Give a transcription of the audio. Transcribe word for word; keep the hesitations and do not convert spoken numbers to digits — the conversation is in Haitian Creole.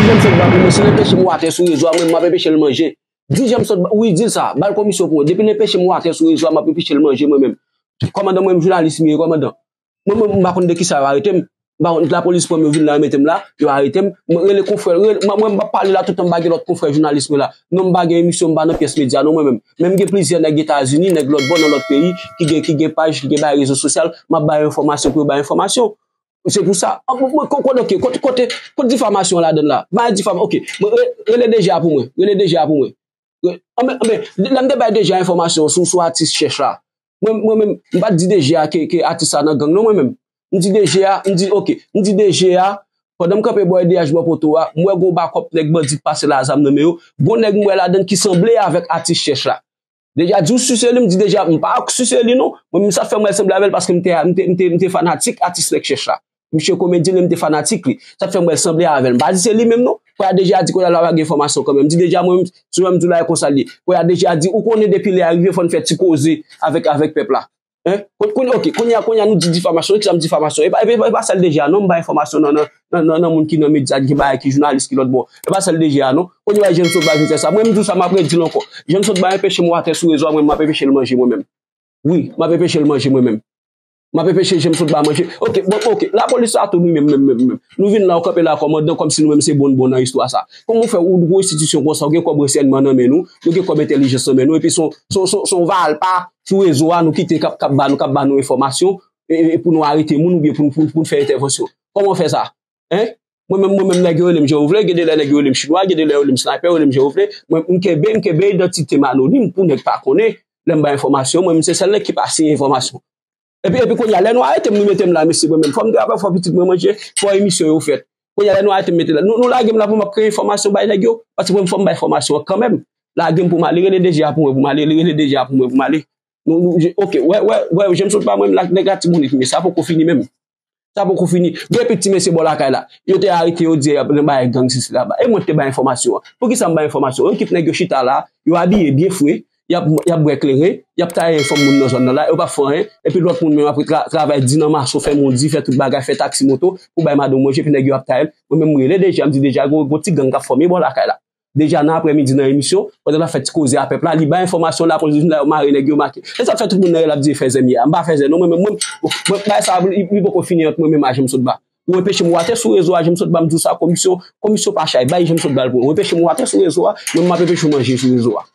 Jan m sot ba pou mwen, si l enpeche m watè sou rezo a, mwen, m ap enpeche l manje. Di Jan m sot ba, wi, di l sa, ba l komisyon pou mwen. Depi l enpeche m watè sou rezo a, m ap enpeche l manje mwen menm. Kòmandan, mwen menm jounalis m ye, kòmandan. Mwen menm, m pa konn de kisa yo arete m. M pa konn, lapolis pran m, yo vin la, yo mete m la, yo arete m. Mwen rele konfrè, rele, mwen, mwen m ap pale la toutan, m pa gen lòt konfrè jounalis mwen la. Non, m pa gen emisyon, m pa nan pyès medya non mwen menm. Men m gen plizyè nèg Etazini, nèg lòt bò, nan lòt peyi, ki gen, ki gen paj, ki gen bay rezo sosyal, m ap ba yo enfòmasyon pou yo bay enfòmasyon. Se pou sa. An, mwen, mwen, kote, kote, kote, kote difamasyon ladann la? Bay difam, ok. Mwen, re- rele DG a pou mwen. Rele DG a pou mwen. Re- Anben, anben, lè m te bay DG a enfòmasyon sou, sou atis chèch la. Mwen, mwen menm, m pa t di DG a ke, ke atis la nan gang non mwen menm. M di DG a, m di, ok, m di DG a, pandan m kanpe bò E D H bò poto a, m wè gon bakòp nèg bandi k pase la zam nan men yo. Gon nèg m wè ladann ki sanble avèk atis chèch la. DG a di w si se li, m di DG a, m pa si se li non. Mwen menm sa k fè m wè l sanble avè l paske m te, m te, m te, m te fanatik atis nèg chèch la. Misye komedyen, men m te fanatik li. Sa k fè m wè l sanble avè l. M pa di se li menm non. Kounye a DG a di kounye a la pa gen enfòmasyon kanmenm. M di DG a mwen menm, si w wè m di w la e konsa l ye. Kounye a DG a di ou konnen depi lè a rive fò n fè ti koze avèk, avèk pèp la. Hein? Kounye, ok, kounye a, kounye a nou di difamasyon. Kisa m difamasyon? E pa, e pa, e pa sèl DG a non, m bay enfòmasyon nan, nan, nan, nan, nan moun ki nan medya, ki bagay, ki jounalis, ki lòt bò. E pa sèl DG a non. Kounye a Jan m sot ba vin fè sa. Mwen m di w sa, m ap redi l ankò. Jan m sot ba enpeche m watè sou rezo a, mwen m ap enpeche l manje mwen menm. Wi, m ap enpeche l manje mwen menm. M ap enpeche Jan m sot ba manje. Ok, bon, ok. Lapolis sa tou nou menm, menm, menm, menm. Nou vin la, ou kanpe la kòmandan, kòmsi nou menm se bon bon nan istwa sa. Kòman w fè ou gwo enstitisyon konsa, ou gen kòb ransèyman nan men nou, nou gen kòb entèlijans nan men nou, epi se yon, se yon, se yon, se yon valpa sou rezo a, nou kite k ap, k ap ba nou, k ap ba nou enfòmasyon, e, e pou nou arete moun oubyen pou, pou, pou n fè entèvansyon? Kòman w fè sa? Hein? Mwen menm, mwen menm, nèg yo rele m jan yo vle, gen de lè nèg yo rele m chinwa, gen de lè yo rele m sniper, yo rele m jan yo vle. Mwen, m kenbe, m kenbe idantite m anonim pou nèg pa konnen. Lè m bay enfòmasyon, mwen menm se sèl nèg ki pa siyen enfòmasyon. Epi, epi kounye a, lè nou arete m, nou mete m la, mesye, mwen menm, fò m travay, fò pitit mwen manje, fò emisyon yo fèt. Kounye a, lè nou arete m, mete la, nou, nou lage m la pou m ap kreye enfòmasyon bay nèg yo, paske mwen menm fò m bay enfòmasyon an kanmenm. Lage m pou m ale, rele DG a pou mwen, pou m ale, rele DG a pou mwen, pou m ale. Nou, nou, je- ok, wè, wè, wè, Jan m sot ba mwen, la, nèg Latibonit, men sa poko fini menm. Sa poko fini. Gen epik ti mesye bò lakay la. Yo te arete yo, di y ap nan bagay gang sisi laba. E mwen ki te bay enfòmasyon an. Poukisa m bay enfòmasyon? Yon ekip nèg yo chita la, yo abiye byen fre, y ap, y ap bwè kleren, y ap taye fanm moun nan zòn nan la, yo p ap fè anyen. Epi lòt moun menm ap tra- travay di nan mason, fè mondi, fè tout bagay, fè taksi moto, pou bay madanm manje, epi nèg yo ap taye l. Mwen menm m rele DG a, m di DG a, gon, gon ti gang k ap fòme bò lakay la. DG a nan aprèmidi nan emisyon, pandan l ap fè ti koze a pèp la, li bay enfòmasyon, lapolis vin la, yo mare nèg yo make. E sa k fè tout moun nan rele ap di e fèzè m ye a. M pa fèzè non, mwen menm, mwen, mwen, bagay sa li, li poko fini ant mwen menm a Jan m sot ba. Ou enpeche m watè sou rezo a, Jan m sot ba, m di w sa, komisyon, komisyon pa chay, bay Jan m sot ba l pou ou. Ou enpeche m watè sou rezo a, mwen m ap enpeche w manje sou rezo a.